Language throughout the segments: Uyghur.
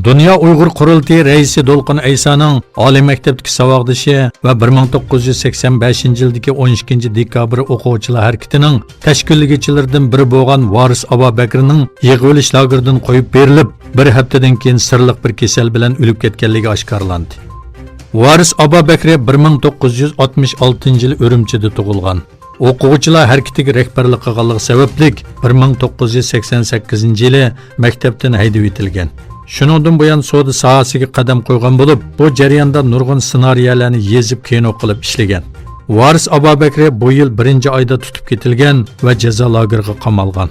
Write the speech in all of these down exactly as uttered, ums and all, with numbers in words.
دۇنيا ئۇيغۇر قۇرۇلتىيى رەئىسى دولقۇن ئەيسانىڭ ئالىي مەكتەپتىكى ساۋاقدىشى ۋە بىر مىڭ توققۇز يۈز سەكسەن بەشىنچى يىلدىكى ئون ئىككىنچى دېكابىر ئوقۇغۇچىلار ھەرىكىتىنىڭ تەشكىللىگۈچىلىرىدىن بىرى بولغان ۋارىس ئابابەكرىنىڭ يىغىۋېلىش لاگېرىدىن قويۇپ بېرىلىپ، بىر ھەپتىدىن كېيىن سىرلىق بىر كېسەل بىلەن ئۆلۈپ كەتكەنلىكى ئاشكارىلاندى. ۋارىس ئابابەكرى بىر مىڭ توققۇز يۈز ئاتمىش ئالتىنچى يىلى ئۈرۈمچىدە تۇغۇلغان. ئوقۇغۇچىلار ھەرىكىتىگە رەھبەرلىك قىلغانلىقى سەۋەبلىك، بىر مىڭ توققۇز يۈز سەكسەن سەككىزىنچى يىلى مەكتەپتىن ھەيدىۋېتىلگەن. شۇنىڭدىن بۇيان سودا ساھەسىگە قەدەم قويغان بولۇپ، بۇ جەرياندا نۇرغۇن سېنارىيەلەرنى يېزىپ، كىنو قىلىپ ئىشلىگەن. ۋارىس ئابابەكرى بۇ يىل بىرىنچى ئايدا تۇتۇپ كېتىلگەن ۋە جازا لاگېرىغا قامالغان.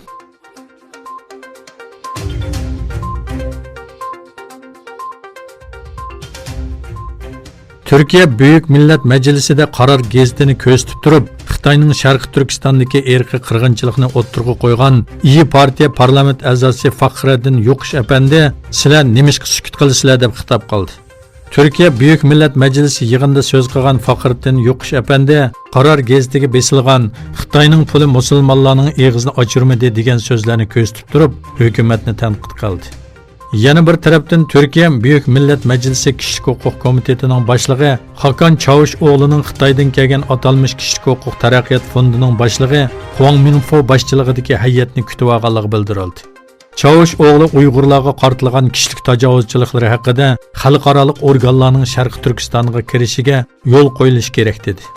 تۈركىيە بۈيۈك مىللەت مەجلىسىدە قارار گېزىتىنى كۆرسىتىپ تۇرۇپ، خىتاينىڭ شەرقىي تۈركىستاندىكى ئىرقىي قىرغىنچىلىقنى ئوتتۇرىغا قويغان ئىيى پارتىيە پارلامېنت ئەزاسى فەخرەددىن يوقۇش ئەپەندى، سىلەر نېمىشقا سۈكۈت قىلىسىلەر، دەپ خىتاب قىلدى. تۈركىيە بۈيۈك مىللەت مەجلىسى يىغىنىدا سۆز قىلغان فەخرىددىن يوقۇش ئەپەندى قارار گېزىتىگە بېسىلغان خىتاينىڭ پۇلى مۇسۇلمانلارنىڭ ئېغىزىنى ئاچۇرمىدى دېگەن سۆزلەرنى كۆرسىتىپ تۇرۇپ، ھۆكۈمەتنى تەنقىد قىلدى. يەنە بىر تەرەپتىن، تۈركىيە بۈيۈك مىللەت مەجلىسى كىشىلىك ھوقۇق كومىتېتىنىڭ باشلىقى خاكان چاۋۇشئوغلۇنىڭ خىتايدىن كەلگەن ئاتالمىش كىشىلىك ھوقۇق تەرەققىيات فوندىنىڭ باشلىقى خۇاڭ مىنفو باشچىلىقىدىكى ھەيئەتنى كۈتۈۋالغانلىقى بىلدۈرۈلدى. چاۋۇشئوغلى ئۇيغۇرلارغا قارىتىلغان كىشىلىك تاجاۋۇزچىلىقلىرى ھەققىدە خەلقئارالىق ئورگانلارنىڭ شەرقىي تۈركىستانغا كىرىشىگە يول قويۇلۇشى كېرەك، دېدى.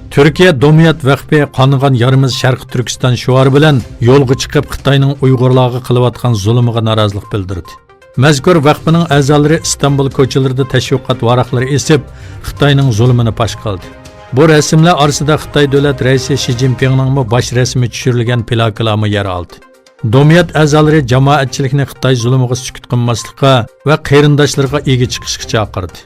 تۈركىيە دوميات ۋەقپى «قانىغان يارىمىز شەرقىي تۈركىستان» شوئارى بىلەن يولغا چىقىپ، خىتاينىڭ ئۇيغۇرلارغا قىلىۋاتقان زۇلۇمىغا نارازىلىق بىلدۈردى. مەزكۇر ۋەقپىنىڭ ئەزالىرى ئىستانبۇل كوچىلىرىدا تەشۋىقات ۋاراقلىرى ئېسىپ، خىتاينىڭ زۇلۇمىنى پاش قىلدى. بۇ رەسىملەر ئارىسىدا خىتاي دۆلەت رەئىسى شى جىنپىڭنىڭمۇ باش رەسىمى چۈشۈرۈلگەن پلاكىلارمۇ يەر ئالدى. دوميات ئەزالىرى جامائەتچىلىكنى خىتاي زۇلۇمىغا سۈكۈت قىلماسلىققا ۋە قېرىنداشلىرىغا ئىگە چىقىشقا چاقىردى.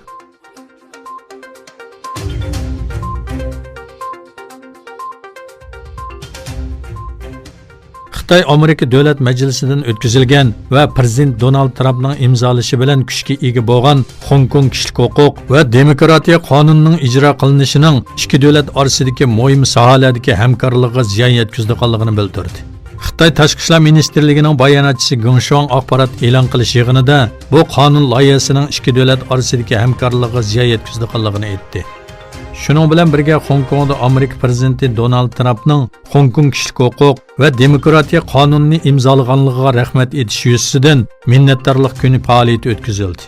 خىتاي ئامېرىكا دۆلەت مەجلىسىدىن ئۆتكۈزۈلگەن ۋە پىرېزىدېنت دونالد ترامپنىڭ ئىمزالىشى بىلەن كۈچكە ئىگە بولغان خوڭكوڭ كىشىلىك ھوقۇق ۋە دېموكراتىيە قانۇنىنىڭ ئىجرا قىلىنىشىنىڭ ئىككى دۆلەت ئارىسىدىكى مۇھىم ساھەلەردىكى ھەمكارلىقىغا زىيان يەتكۈزىدىغانلىقىنى بىلدۈردى. خىتاي تاشقى ئىشلار مىنىستىرلىكىنىڭ باياناتچىسى گېڭ شۇاڭ ئاخبارات ئېلان قىلىش يىغىنىدا بۇ قانۇن لايىھەسىنىڭ ئىككى دۆلەت ئارىسىدىكى ھەمكارلىقىغا زىيان يەتكۈزىدىغانلىقىنى ئېيتتى. شۇنىڭ بىلەن بىرگە، خوڭكوڭدا ئامېرىكا پىرېزىدېنتى دونالد ترامپنىڭ خوڭكوڭ كىشىلىك ھوقۇق ۋە دېموكراتىيە قانۇنىنى ئىمزالىغانلىقىغا رەھمەت ئېيتىش يۈزىسىدىن مىننەتدارلىق كۈنى پائالىيىتى ئۆتكۈزۈلدى.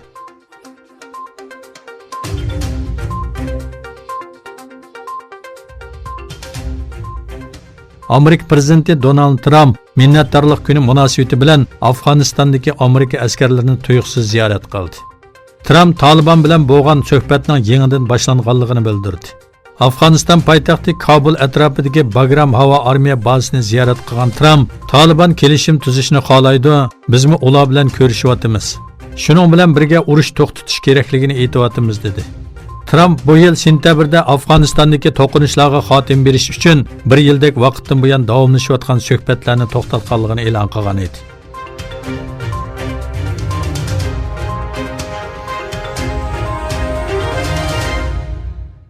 ئامېرىكا پىرېزىدېنتى دونالد ترامپ مىننەتدارلىق كۈنى مۇناسىۋىتى بىلەن ئافغانىستاندىكى ئامېرىكا ئەسكەرلىرىنى تۇيۇقسىز زىيارەت قىلدى. ترامپ تالىبان بىلەن بولغان سۆھبەتنىڭ يېڭىدىن باشلانغانلىقىنى بىلدۈردى. ئافغانىستان پايتەختى كابۇل ئەتراپىدىكى باگرام ھاۋا ئارمىيە بازىسىنى زىيارەت قىلغان ترامپ، تالىبان كېلىشىم تۈزۈشنى خالايدۇ، بىزمۇ ئۇلار بىلەن كۆرۈشۈۋاتىمىز. شۇنىڭ بىلەن بىرگە، ئۇرۇش توختىتىش كېرەكلىكىنى ئېيتىۋاتىمىز، دېدى. ترامپ بۇ يىل سېنتەبىردە ئافغانىستاندىكى توقۇنۇشلارغا خاتىمە بېرىش ئۈچۈن بىر يىلدەك ۋاقىتتىن بۇيان داۋاملىشىۋاتقان سۆھبەتلەرنى توختاتقانلىقىنى ئېلان قىلغان ئىدى.